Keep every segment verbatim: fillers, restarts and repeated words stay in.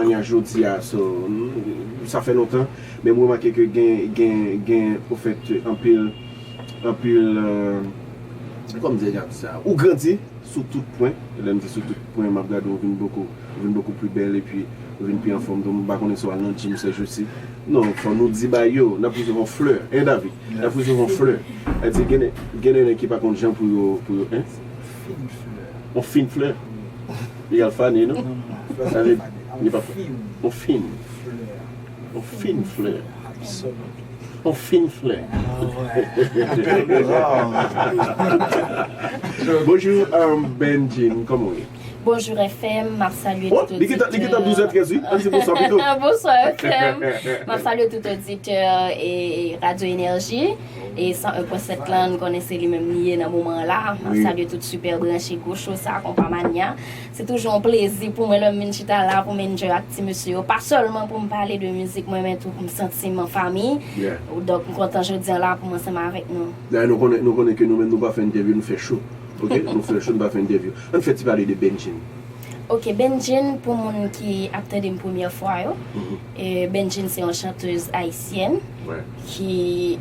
Kounye a jodi a, so, m, sa fè lontan, men m remake ke gen, gen, gen, ofèt, anpil, anpil, euh, kòman m di sa, ou grandi sou tout pwen. Lè m di sou tout pwen, m ap gade w vin bokou, ou vin bokou pli bèl, epi ou vin pi anfòm tou. M pa konnen si w al nan gym sèjousi. Non, fò nou di bagay yo, n ap resevwa flè, en David, n ap resevwa flè. Sa di gen, gen nèg ki pa konn jan pou yo, pou yo, en? On fin flè. Li al fane, non? Non, non, non. Sa vle, li pa fè. On fin. On fin flè. On fin flè. Bonjou, um, Benjine, kòman w ye? Bonjou F M, m ap salye tout oditè. Li gentan douz è trèz, wi. Ann di bonswa pito. Bonswa F M. M ap salye tout oditè e, e Radio Energy. E san en pwen sèt lan, n konnen se li menm li ye nan moman an la. M ap salye tout sipè branche Gwocho sa, Konpa Manya. Se toujou yon plezi pou mwen lè m vin chita la pou m enjoy ak ti mesye yo. Pa sèlman pou m pale de mizik mwen, men tou pou m santi m an fanmi. Donk, m kontan jodi an la pou m ansanm avèk nou. Dayè, nou konnen, nou konnen ke nou menm nou pa fè entèvyou, nou fè cho. Ok? Nou fè cho, nou pa fè entèvyou. Ann fè ti pale de Benjine. Ok, Benjine, pou moun ki ap tande m premyè fwa yo, e, Benjine se yon chantèz ayisyèn ki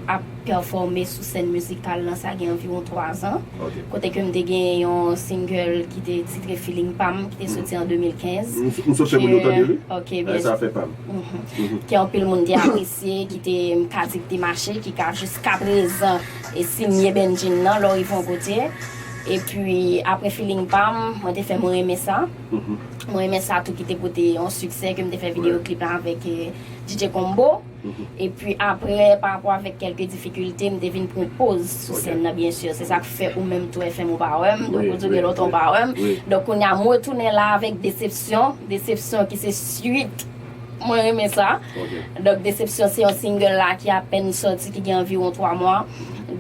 ap pèfòme sou sèn mizikal lan, sa gen anviwon twa zan. Kote ke m te gen yon single ki te titre Feeling Pa M, ki te soti an de mil kenz. M, m sot fè moun yo tande l, wi. Ok, byen. Sa fè pa m. Ke anpil moun te apresye, ki te, m ka di ki te mache, ki ka jiska prezan e sinye Benjine nan, lè w rive yon kote. Epi, apre Feeling Pa M, mwen te fè Mwen Renmen Sa. Mwen Renmen Sa tou ki te pote yon siksè, ke m te fè videyo klip la avèk, eh, D J Combo. Epi apre, pa rapò avèk kèlke difikilte, m te vin pran poz sou sèn nan, byen si. Se sa k fè ou menm tou F M ou pa wè m, donk ou di gen lontan ou pa wè m. Donk kounye a, m retounen la avèk Desepsyon. Desepsyon ki se swit Mwen Renmen Sa. Donk, Desepsyon se yon single la ki apèn sòti, ki gen anviwon twa mwa.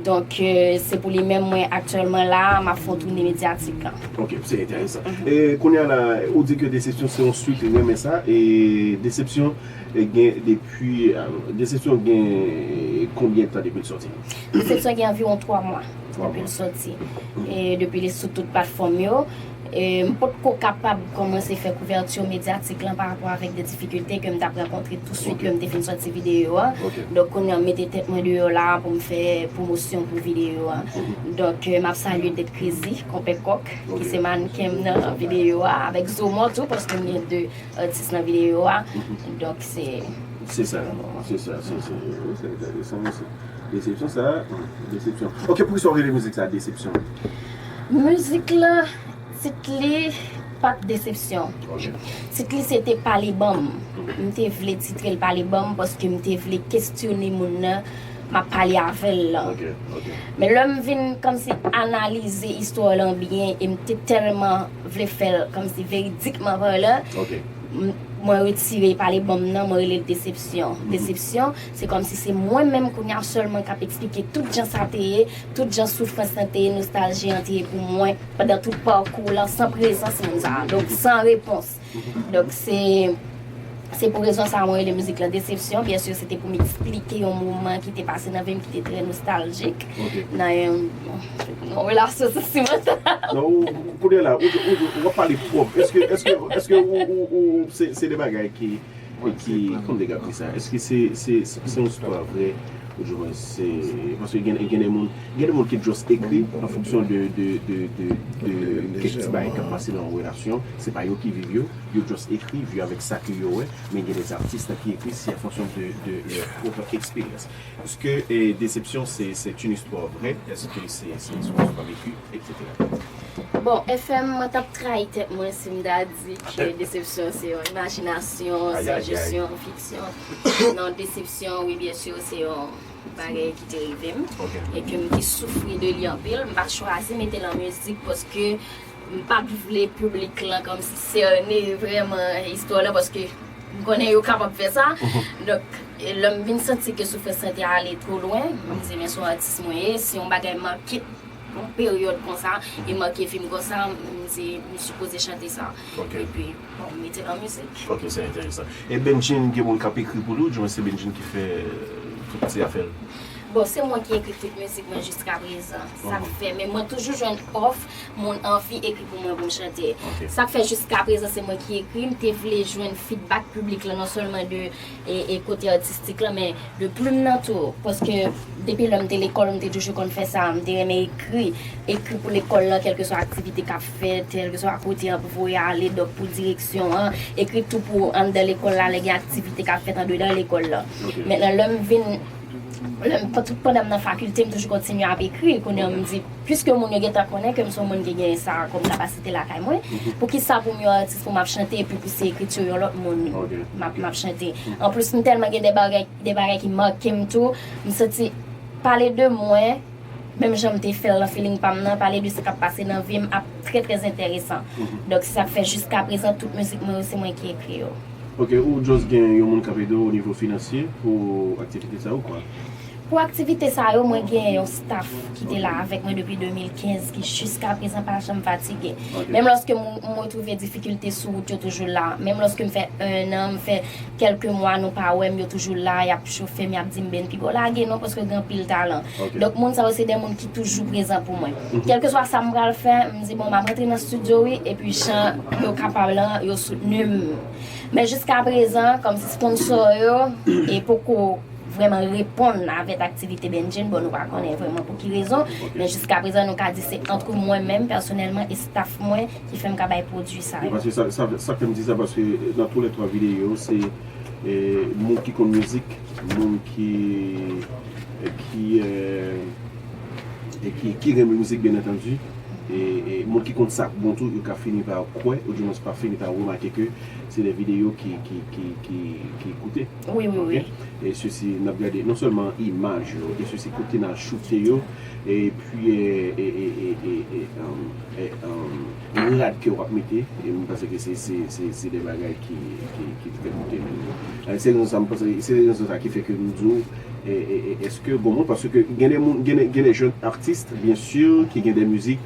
Donk, eh, se pou li menm mwen aktyèlman la, m ap fè yon toune medyatik la. Ok, se enteresan. E kounye a la, ou di ke Desepsyon se yon swit Mwen Renmen Sa, e Desepsyon, e gen depi, eh, Desepsyon gen, eh, konbyen tan depi l sòti? Desepsyon gen anviwon twa mwa depi l sòti. E depi li sou tout platfòm yo. E m potko kapab kòmanse fè kouvèti medyatik lan pa rapò avèk de difikilte ke m t ap rankontre touswit lè m te fin sòti videyo a. Donk, kounye a, m mete tèt mwen deyò la pou m fè pwomosyon pou videyo a. Donk, eh, m ap salye Tèt Krezi, Konpè Kòk, ki se mannken m nan videyo a, avèk Zomo tou, paske m gen de atis nan videyo a. Donk, se... Se sa, se sa, se, se, se enteresan osi. Desepsyon sa, hmm, Desepsyon. Ok, poukisa w rele mizik sa Desepsyon? Mizik la, tit li pa t Desepsyon. Tit li se te Pale Ban M. M te vle titre l Pale Ban M paske m te vle kesyone moun nan m ap pale avè l lan. Men lè m vin kòmsi analize istwa lan byen e m te tèlman vle fè l kòmsi veridikman palan, m-, mwen retire Pale Ban M nan, mwen rele l Desepsyon. Desepsyon, se kòmsi se mwen menm kounye a sèlman k ap eksplike tout jan sa te ye, tout jan soufrans lan te ye, nostalji an te ye pou mwen pandan tout pakou lan san prezans moun sa a. Donk, san repons. Donk, se, se pou rezon sa a mwen rele mizik lan Desepsyon. Byen si, se te pou m eksplike yon moman ki te pase nan vi m ki te trè nostaljik. Nan yon, yon relasyon santimantal. Non, ou, ou, kounye a la, ou, ou, ou, w ap pale twòp. Èske, èske, èske ou, ou, ou, se, se de bagay ki, ki, kòman m te ka di sa? Èske se, se, se, se yon istwa vrè? Oudimwen, se, paske gen, gen de moun, gen de moun ki just ekri an fonksyon de, de, de, de, de kèk ti bagay k ap pase nan yon relasyon. Se pa yo ki viv yo. Yo just ekri, vi avèk sa ke yo wè. Men gen de atis ki ekri, se an fonksyon de, de leur propre expérience. Est-ce que, eh, Déception, c'est, c'est une histoire vraie? Est-ce que c'est, c'est une histoire vécue, et cetera? Bon, F M, mwen t ap trayi tèt mwen si m ta di ke Desepsyon se yon imajinasyon, se jis yon fiksyon. Non, Desepsyon, wi, byen si, se yon bagay ki te rive m e ke m te soufri de li anpil. M pa t chwazi mete l an mizik paske m pa t vle piblik lan kòmsi sène vrèman istwa lan, paske m konnen yo kapab fè sa. Donk, e lè m vin santi ke soufrans lan te ale twò lwen, m di, men se yon atis mwen ye, si yon bagay manke yon peryòd konsa, e manke vi m konsa, m di, m sipoze chante sa. Epi, bon, m mete l an mizik. Ok, se enteresan. E Benjine, gen moun k ap ekri pou li, oudimwen se Benjine ki fè, euh, tout ti afè l? Bon, se mwen ki ekri tout mizik mwen jiska prezan. Sa k fè, men mwen toujou jwenn òf, moun anvi ekri pou mwen pou m chante. Sa k fè jiska prezan se mwen ki ekri, m te vle jwenn feedback piblik lan, non sèlman de e, e kote atistik lan, men de plim nan tou. Paske depi lè m te lekòl, m te toujou konn fè sa, m te renmen ekri. Ekri pou lekòl lan, kèlkeswa aktivite k ap fèt, kèlkeswa kote an pou voye ale, dòk pou direksyon an. Ekri tou pou anndan lekòl la, lè gen aktivite k ap fèt andedan lekòl lan. Mentnan, lè m vin Lè m, tout pandan m nan fakilte, m toujou kontinye ap ekri. Kounye a, m di, piske moun yo gentan konnen ke m se yon moun ki gen sa kòm kapasite lakay mwen, poukisa pou m yon atis pou m ap chante epi pou se ekriti yon lòt moun m ap, m ap chante? Anplis, m tèlman gen de bagay, de bagay ki make m tou, m santi pale de mwen, menm jan m te fè l nan feeling pa m nan, pale de sa k ap pase nan vi m ap trè, trè enteresan. Donk, se sa k fè jiska prezan, tout mizik mwen yo, se mwen ki ekri yo. Ok, ou just gen yon moun k ap ede w o nivo finansye pou aktivite sa yo, kwa? Pou aktivite sa yo, mwen gen yon staff ki te la avèk mwen depi de mil kenz, ki jiska prezan pa janm fatige. Menm lòske m, m retwouve difikilte sou wout, yo toujou la. Menm lòske m fè en an, m fè kèlke mwa nou pa wè m, yo toujou la, y ap chofe m, y ap di m, "Ben, piga w lage non, paske w gen anpil talan." Donk, moun sa yo, se de moun ki toujou prezan pou mwen. Kèlkeswa sa m pral fè, m di, "Bon, m ap rantre nan estidyo, wi," epi jan yo kapab lan, yo soutni m. Men jiska prezan, kòmsi sponsò yo, e poko vrèman reponn avèk aktivite Bendjine. Bon, nou pa konnen vrèman pou ki rezon, men jiska prezan, nou ka di se ant mwen menm, pèsonèlman, e staff mwen ki fè m ka bay pwodui sa yo. Paske sa, sa, sa fè m di sa, paske nan tou lè twa videyo, se, e, moun ki konn mizik, moun ki, ki, e, e ki, ki renmen mizik, byen antandi, e, e moun ki konn sa k bon tou, yo ka fini pa kwè, oudimwens pa fini pa remake ke se de videyo ki, ki, ki, ki, ki koute. Wi, wi, wi. E sesi, n ap gade non sèlman imaj yo, e sesi kote n al choute yo, epi, e, e, e, e, e, e, um, e, um, rad ke w ap mete, e m panse ke se, se, se, se de bagay ki, ki, ki trè koute menm. E, se rezon sa, m panse, se rezon sa ki fè ke m di w, e, e, e, èske gon moun, paske gen de moun, gen de, gen de jèn atis, byen si, ki gen de mizik,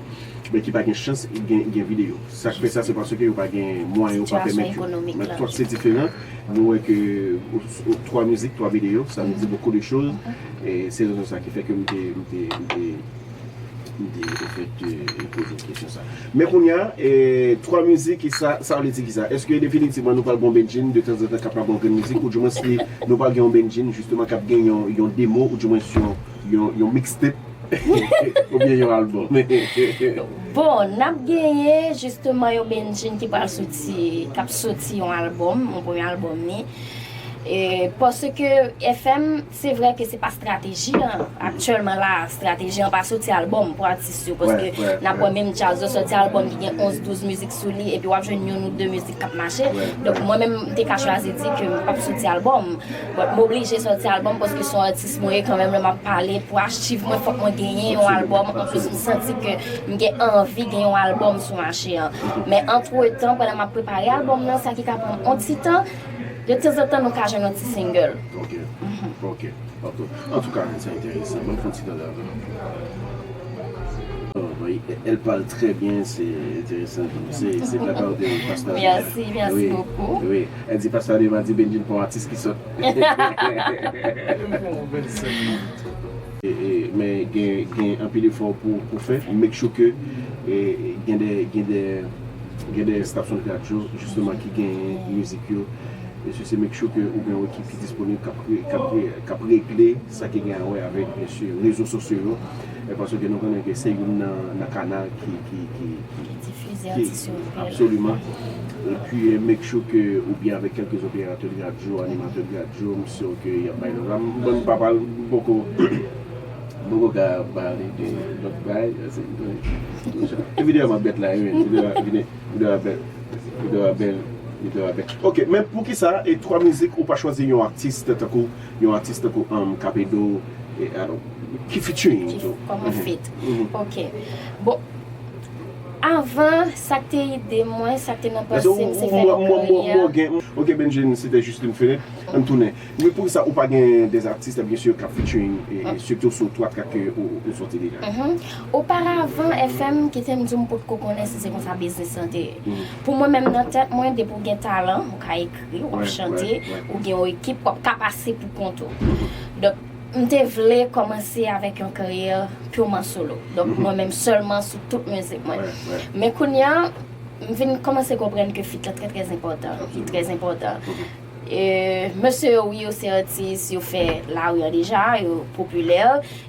men ki pa gen chans gen, gen videyo. Sa k fè sa, se paske yo pa gen mwayen, yo pa pèmèt yo. Men twòp se diferan. Nou wè ke, o, o, twa mizik, twa videyo, sa vle di beaucoup de choses. E se rezon sa ki fè ke m te, m te, m te, m te, anfèt, e, poze w kesyon sa. Men kounye a, e, twa mizik, ki sa, sa vle di ki sa? Èske definitivman nou pral gon Bendjine, de tanzantan k ap ap gon grenn mizik, oudimwens si nou pral gen yon Bendjine, jisteman, k ap gen yon, yon demo, oudimwens yon, yon, yon mixtape? Oubyen yon albòm? Bon, n ap genyen jisteman yon Bendjine ki pral soti, k ap soti yon albòm, yon premye albòm li. E, paske F M, se vre ke se pa estrateji an. Aktyèlman la, estrateji an pa soti albòm pou atis yo, paske n ap wè menm djaz yo soti albòm ki gen onz, douz mizik sou li, epi w ap jwenn youn ou de mizik k ap mache. Donk, mwen menm, m te ka chwazi di ke m p ap soti albòm. But m oblije sòti albòm paske se yon atis mwen ye kanmenm, lè m ap pale pou achiv mwen, fòk mwen genyen yon albòm. Anplis, m santi ke m gen anvi gen yon albòm sou mache an. Men antretan, pandan m ap prepare albòm nan, sa ki ka pran m yon ti tan, de tanzantan nou ka jwenn yon ti single. Ok, ok, ok. Antouka, se enteresan. Ban m fè yon ti tande avè w. Oh, oui, elle parle très bien, c'est intéressant. C'est, c'est de la part de Pasteur Adéma. Merci, merci beaucoup. Oui, elle dit Pasteur Adéma di Bendjine pa yon atis ki sòt. E, e, men gen, gen anpil efò pou, pou fè. Make sure ke, e, gen de, gen de, gen de stasyon de radyo, jisteman, ki gen mizik yo. E se, se make sure ke ou gen yon ekip ki disponib, k ap re-, k ap re-, k ap regle sa ki gen a wè avèk, byen si, rezo sosyo yo. E paske nou konnen ke se youn nan, nan kanal ki, ki, ki, ki, ki difize ki, atis yo. Absoliman. Epi, e, make sure ke ou byen avèk kèlke operatè de radyo, animatè de radyo, m si ke y ap bay lòt la. M, bon, m pa pral, m poko, m poko ka pale de lòt bagay, se, e videyo a m ap bèt la, wi, videyo a, vini. Videyo a bèl. Videyo a bèl. Videyo a bèl. Ok, men poukisa e twa mizik ou pa chwazi yon atis tankou, yon atis tankou, um, Kapedo, e, alò, ki featuring tou? Kòman feat? Ok. Bon, avan, sa k te ide mwen, sa k te nan panse m, se fè yon karyè. Ok, Bendjine, c'était juste une fenêtre. Ann tounen. Men poukisa ou pa gen de atis, byen si, k ap featuring, e, e, sitou sou twa trak ke ou, ou sòti deja? Oparavan, F M, kite m di w, m potko konnen si se konsa biznis lan te ye. Pou mwen menm, nan tèt mwen, depi w gen talan, ou ka ekri, w ap chante, ou gen yon ekip, w ap ka pase pou kont ou. Donk, m te vle kòmanse avèk yon karyè purman solo. Donk, mwen menm sèlman sou tout mizik mwen. Men kounye a, m vin kòmanse konprann ke feat lan trè, trè enpòtan. Li trè enpòtan. E, mesye yo, wi, yo se atis, yo fè lari an deja, yo popilè,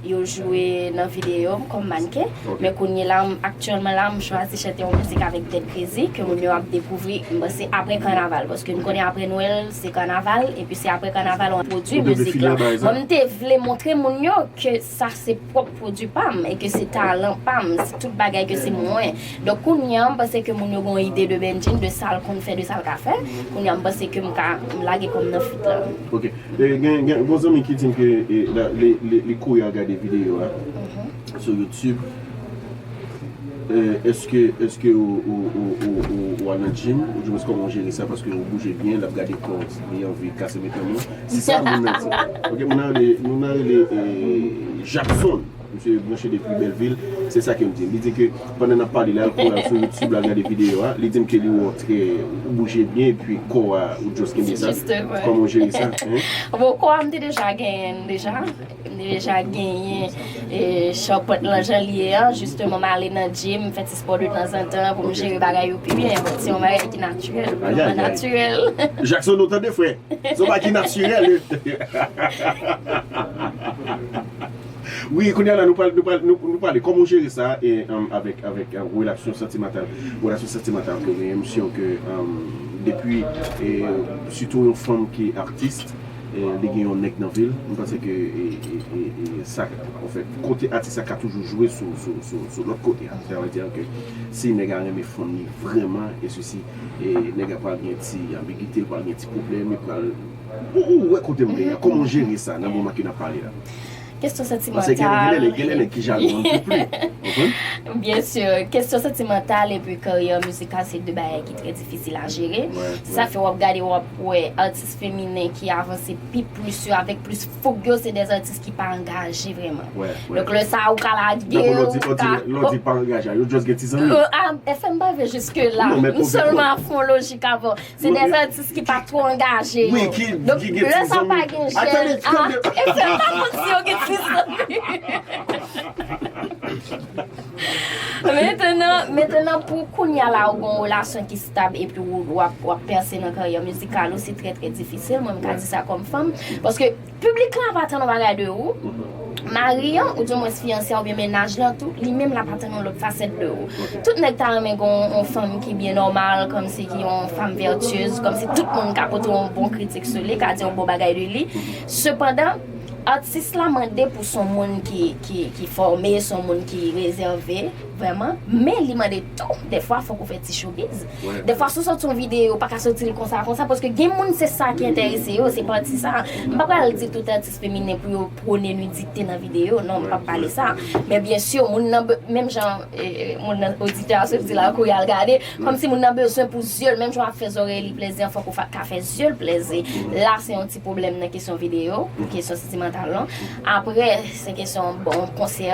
yo jwe nan videyo m kòm mannken. Men kounye la, m, aktyèlman la, m chwazi chante yon mizik avèk Ted Crazy, ke moun yo ap dekouvri, m panse, apre kannaval, paske m konnen apre Nwèl, se kannaval, epi se apre kannaval, w ap pwodui mizik la. Mwen, m te vle montre moun yo ke sa se pwòp pwodui pa m, e ke se talan pa m, se tout bagay ke se mwen. Donk, kounye a, m panse ke moun yo gen yon ide de Bendjine, de sa l konn fè, de sa l ka fè. Kounye a, m panse ke m ka, m lage kò m nan feat la. Ok. E, gen, gen, gon zanmi ki di m ke, e, la, li, li, li kouri al gade videyo a sou YouTube. E, èske, èske ou, ou, ou, ou, ou, ou al nan gym, ou di mwens kòman w jere sa, paske ou bouje byen, l ap gade kò w, li anvi kase met nan men w. Se sa moun nan di. Ok, moun nan rele, moun nan rele, e, Jackson. Misye branche depi Bèlvil, se sa ke m di. Li di ke pandan n ap pale la, l kouri al sou YouTube la, gade videyo a, li di m ke li wè w trè, ou bouje byen, epi kò a, ou just kenbe sa. Kòman w jere sa? Bon, kò a m te deja genyen l deja. M te deja genyen, e, chanpant lan jan li ye an. Jisteman, m ale nan gym, m fè ti spò de tanzantan pou m jere bagay yo pi byen. Bon, se yon bagay ki natirèl, vrèman natirèl. Jackson, ou tande, frè? Se yon bagay ki natirèl, wi. Wi, kounye a la, nou pral, nou pral, nou, nou pale kòman w jere sa, e, um, avèk, avèk, um, relasyon santimantal, relasyon santimantal ke w genyen, m si ke, um, depi, e, sitou yon fanm ki atis, e, li gen yon nèg nan vi l, m panse ke, e, e, e, e, sa, anfèt, kote atis la ka toujou jwe sou, sou, sou, sou lòt kote a. Sa vle di ke si nèg la renmen fanm li vrèman, e sesi, e, nèg la pral gen ti anbigite, l pral gen ti pwoblèm, li pral Ou, ou wè kote m genyen an, kòman w jere sa nan moman ke n ap pale la? Kesyon santimantal. Paske gen, gen lè, gen lè nèg ki jalou an pli, konprann? Byen si, kesyon santimantal epi karyè mizikal se de bagay ki trè difisil a jere. Se sa fè w ap gade, w ap wè atis feminen ki avanse pi plis yo, avèk plis foug yo, se de atis ki pa angaje vrèman. Donk, lè sa a, ou ka lage, ou ka. Lè w di pa angaje a, yo just gen ti zanmi. F M pa rive jiske la. M sèlman ap fè yon lojik avan. Se de atis ki pa twò angaje yo. Donk, lè sa pa gen jèn. Atan, e se pa kòmsi yo gen ti zanmi. Mentenan, mentenan, pou kounye a la, ou gen yon relasyon ki stab epi ou, w ap, w ap pèse nan karyè mizikal ou, se trè, trè difisil. Mwen, m ka di sa kòm fanm. Paske piblik la pa tann yon bagay de ou. Mari an, oudimwens fiyanse a oubyen mennaj lan tou, li menm l ap atann yon lòt fasèt de ou. Tout nèg ta renmen gen yon, yon fanm ki byen nòmal, kòmsi ki yon fanm vètyez, kòmsi tout moun ka pote yon bon kritik sou li, ka di yon bon bagay de li. Sepandan, atis la mande pou s on moun ki, ki, ki fòme, s on moun ki rezève, vrèman. Men li mande tou, dèfwa, fòk ou fè ti showbiz. Dèfwa, si w sòti yon videyo, ou pa ka sòti l konsa, konsa, paske gen moun se sa ki enterese yo, se pati sa. M pa pral di tout atis feminen pou yo pwone nidite nan videyo, non, m p ap pale sa. Men byen si, moun nan be-, menm jan, e, e, moun nan, oditè a sot di la, kouri al gade, kòmsi moun nan bezwen pou zye l, menm jan w ap fè zòrèy li plezi an, fòk ou fa-, ka fè zye l plezi. La, se yon ti pwoblèm nan kesyon videyo, kesyon santimantal lan. Apre, se kesyon, bon, konsè,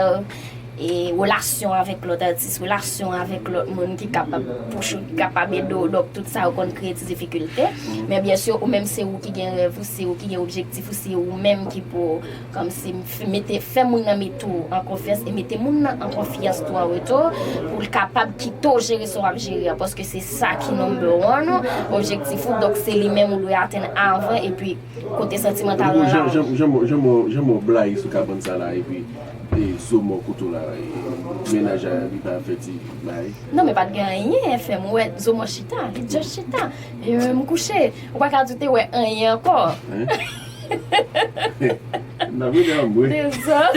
e, relasyon avèk lòt atis, relasyon avèk lòt moun ki kapab pouche w, ki kapab ede w. Donk, tout sa yo konn kreye ti difikilte. Men byen si, ou menm se ou ki gen rèv ou, se ou ki gen objektif ou, se ou menm ki pou, kòmsi, f-, mete, fè moun nan mete w an konfyans e mete moun nan an konfyans tou an retou, pou l kapab kite w jere sa w ap jere an, paske se sa ki number one objektif ou, donk se li menm ou dwe atenn avan, epi kote santimantal lan la. Jan, jan, jan, jan, jan mò blayi sou kabann sa la, epi, e, zo mò kote w la, e, mennaj a li pa fè ti bay. Non, men pa t gen anyen, F M, ou wè zo mò chita, li just chita. E, m kouche, ou pa ka di w te wè anyen ankò. N ap rele anmwe. Dezòd.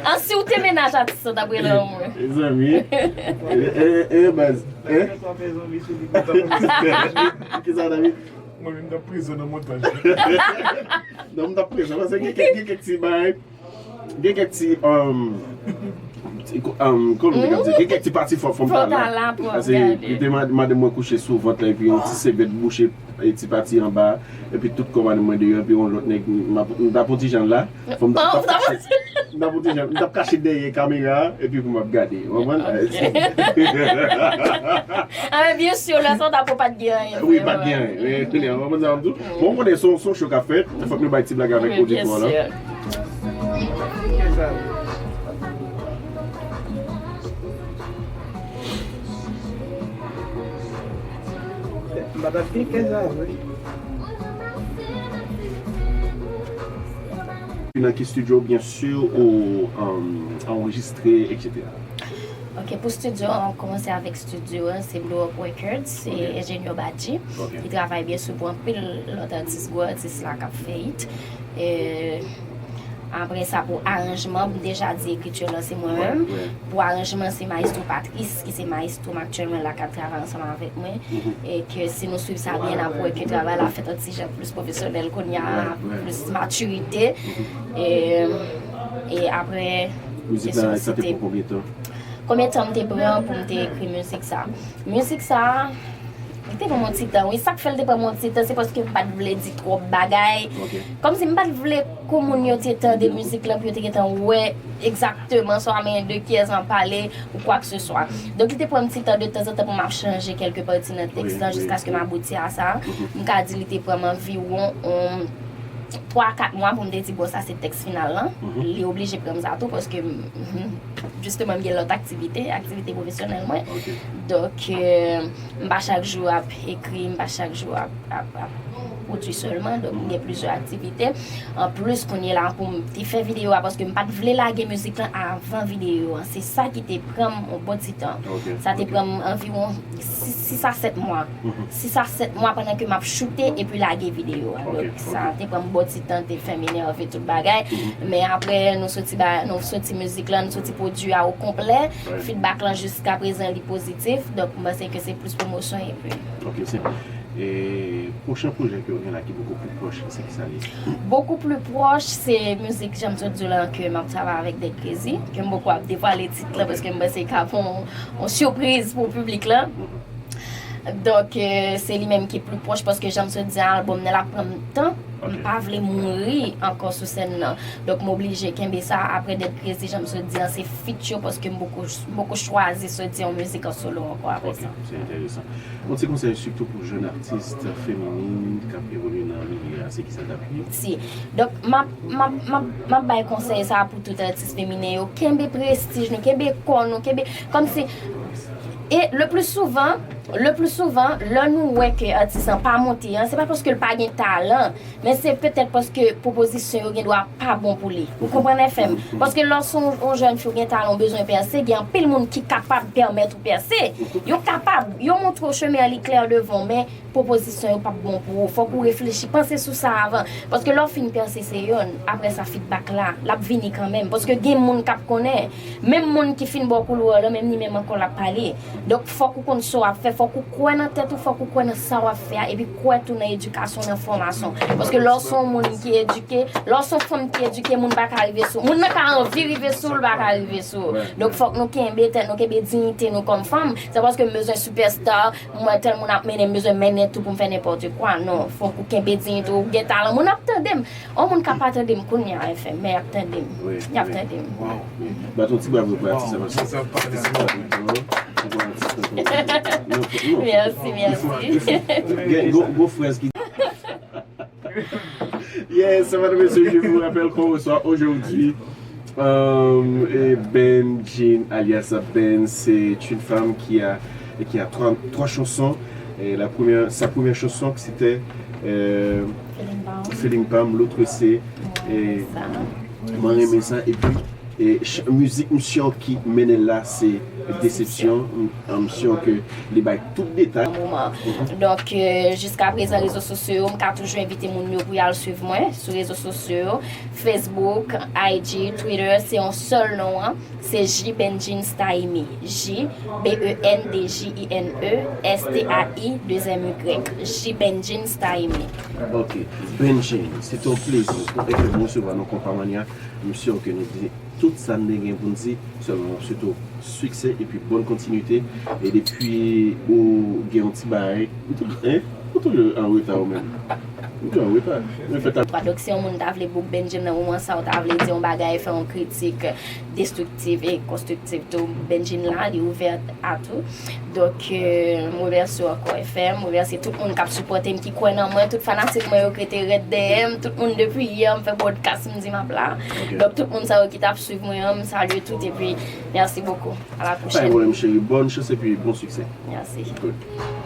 An, si w te mennaj atis lan, t ap rele anmwe. Mezanmi. E, e, e, baz. Hein? Kisa w ta di? Mwen menm nan prizon nan montaj. Non, m t ap prizon, paske gen kèk, gen kèk ti bagay, gen kèk ti, um, ti ko-, um, kòman m te ka di, gen kèk ti pati fò, fò m ta la. Paske li te mande, mande mwen kouche sou vant la, epi yon ti sèvyèt bouche, e ti pati anba, epi tout kò mande mwen deyò, epi yon lòt nèg, m ap, m t ap yon ti jan la, fò m ta, ta fache. M t ap pwoteje, m t ap kache dèyè kamera a, epi pou m ap gade. Ou konprann? Ah, men byen si, lè sa w t ap wè pa t gen anyen. Wi, pa t gen anyen. Men kounye a, ou konprann sa m di w? Bon, m konnen se yon show k ap fèt, fòk nou bay ti blag avèk oditè la. Nan ki studio, byensi, ou um, anrejistre, etsetera? Ok, pou studio, an kòmanse avèk studio an, se Blow Up Records, se enjenyè Badji. Li travay byensi pou anpil lòt atis, gwo atis la k ap fè hit. E, apre sa, pou aranjman, m deja di ekriti lan se mwen menm. Pou aranjman, se Maestro Patrice, ki se maestro m aktyèlman la, k ap travay ansanm avèk mwen. E ke si nou swiv sa byen, n ap wè ke travay la fèt yon ti jan plis pwofesyonèl kounye a, plis matirite. E, e apre, Mizik la, sa te pran konbyen tan? Konbyen tan m te pran pou m te ekri mizik sa? Mizik sa, li te pran m yon ti tan, wi. Sa k fè l te pran m yon ti tan, se paske m pa t vle di twòp bagay. Kòmsi m pa t vle kou moun yo te tande mizik lan pou yo te gentan wè egzakteman swa men de kiyès an pale ou kwakseswa. Donk, li te pran m ti tan de tanzantan pou m ap chanje kèlke pati nan tèks lan jiskaske m abouti a sa. M ka di li te pran m anviwon, um, twa, kat mwa pou m te di, bon, sa se tèks final lan. Li oblije pran m sa tou, paske, m, jisteman, m gen lòt aktivite, aktivite pwofesyonèl mwen. Donk, euh, m pa chak jou ap ekri, m pa chak jou ap, ap, ap pwodui sèlman. Donk, m gen plizyè aktivite. Anplis, kounye la, pou m te fè videyo a, paske m pa t vle lage mizik lan avan videyo an. Se sa ki te pran m yon bon ti tan. Sa te pran m anviwon sis, sis a sèt mwa. Sis a sèt mwa pandan ke m ap choute epi lage videyo a. Donk, sa te pran m bon ti tan, te fè m enève tout bagay. Men apre, nou soti ba, nou soti mizik lan, nou soti pwodui a o konplè. Feedback lan jiska prezan, li pozitif. Donk, m panse ke se plis pwomosyon epi. Ok, se. E pwochen pwojè ke w gen la ki bokou pli pwòch, se ki sa li ye? Bokou pli pwòch, se mizik, jan m sot di w lan, ke m ap travay avèk Dead Crazy, ke m poko ap devwale tit lan, paske m panse ka pran yon, yon sipriz pou piblik lan. Donk, euh, se li menm ki pli pwòch, paske jan m sot di a, albòm nan, l ap pran m tan. M pa vle mouri ankò sou sèn nan. Donk, m oblije kenbe sa. Apre Dead Crazy, jan m sot di a, se feat yo, paske m poko, m poko chwazi soti yon mizik an solo ankò apre sa. Ok, se enteresan. Yon ti konsèy sitou pou jèn atis feminin k ap evolye nan milye a, se ki sa l t ap ye? Si. Donk, m ap, m ap, m ap, m ap bay konsèy sa a pou tout atis feminen yo. Kenbe prestij nou, kenbe kò nou, kenbe, kòmsi, e le pli souvan, le pli souvan, lè nou wè ke atis lan pa monte an, se pa paske l pa gen talan, men se petèt paske pwopozisyon yo gen dwa pa bon pou li. Ou konprann, F M? Paske lè w se yon, yon jèn fi, ou gen talan, ou bezwen pèse, gen anpil moun ki kapab pèmèt ou pèse. Yo kapab, yo montre w chemen an, li klè devan w, men pwopozisyon yo p ap bon pou ou. Fòk ou reflechi, panse sou sa avan. Paske lè w fin pèse, se yonn, apre sa, feedback la, l ap vini kanmenm. Paske gen moun k ap konnen. Menm moun ki fin ba w koulè w lan, menm li menm ankò l ap pale. Donk, fòk ou konn sa w ap fè, fòk ou kwè nan tèt ou, fòk ou kwè nan sa w ap fè a, epi kwè tou nan edikasyon, nan fòmasyon. Paske lè w se yon moun ki edike, lè w se yon fanm ki edike, moun pa ka rive sou ou. Moun nan ka anvi rive sou ou, l pa ka rive sou ou. Donk, fòk nou kenbe tèt nou, kenbe diyite nou kòm fanm. Se pa paske m bezwen sipèsta, mwen, tèl moun ap mennen, m bezwen mennen tou pou m fè nenpòt kwa. Non, fòk ou kenbe diyite w, ou gen talan. Moun ap tande m. On moun ka pa tande m kounye a, F M, men y ap tande m. Y ap tande m. Bat yon ti bravo pou atis la, paske se pa Mèsi, mèsi. Gen gwo, gwo frèz ki Yes, mesdames et messieurs, je vous rappelle qu'on reçoit aujourd'hui euh, et Ben Jean, alias Ben. C'est une femme qui a, qui a trois, trois chansons. Et la première, sa premyè chanson, c'était euh, Feeling Palm. Feeling Palm, lòt se eh, Mwen renmen sa. Epi e, ch- mizik misye ki mennen l la se Desepsyon. M- M sure ke li bay tout detay. Nan moman. Donk, euh, jiska prezan, rezo sosyo yo, m ka toujou envite moun yo pou y al swiv mwen sou rezo sosyo yo, Facebook, I G, Twitter, se yon sèl non an, se J Benjine Stahimi. J, B E N D J I N E, S T A I, de M Y. J Benjine Stahimi. Ok. Benjine, se te yon plezi pou F M resevwa nou konpa manya. M sure ke nou di tout sa n te gen pou n di, sèlman m ap swete w siksè epi bòn kontinite. E depi ou gen yon ti bagay, hein? Ou toujou an reta ou menm. Ou toujou an reta. Men fè ta Kwa, donk, si yon moun ta vle bouk Benjim nan moman sa, ou ta vle di yon bagay, fè yon kritik destriktiv e konstriktiv tou, Benjim la, li ouvè a tou. Donk, euh, m remèsye w ankò, F M, m remèsye tout moun k ap sipòte m, ki kwè nan mwen, tout fanatik mwen yo k rete rèd dèyè m, tout moun depi yè m fè podcast, m di m ap la. Donk, tout moun sa yo ki t ap swiv mwen an, m salye tout, epi mèsi bokou. A la Pa gen pwochèn. Pwoblèm, cheri. Bonne chance epi bon succès. Mèsi. Good.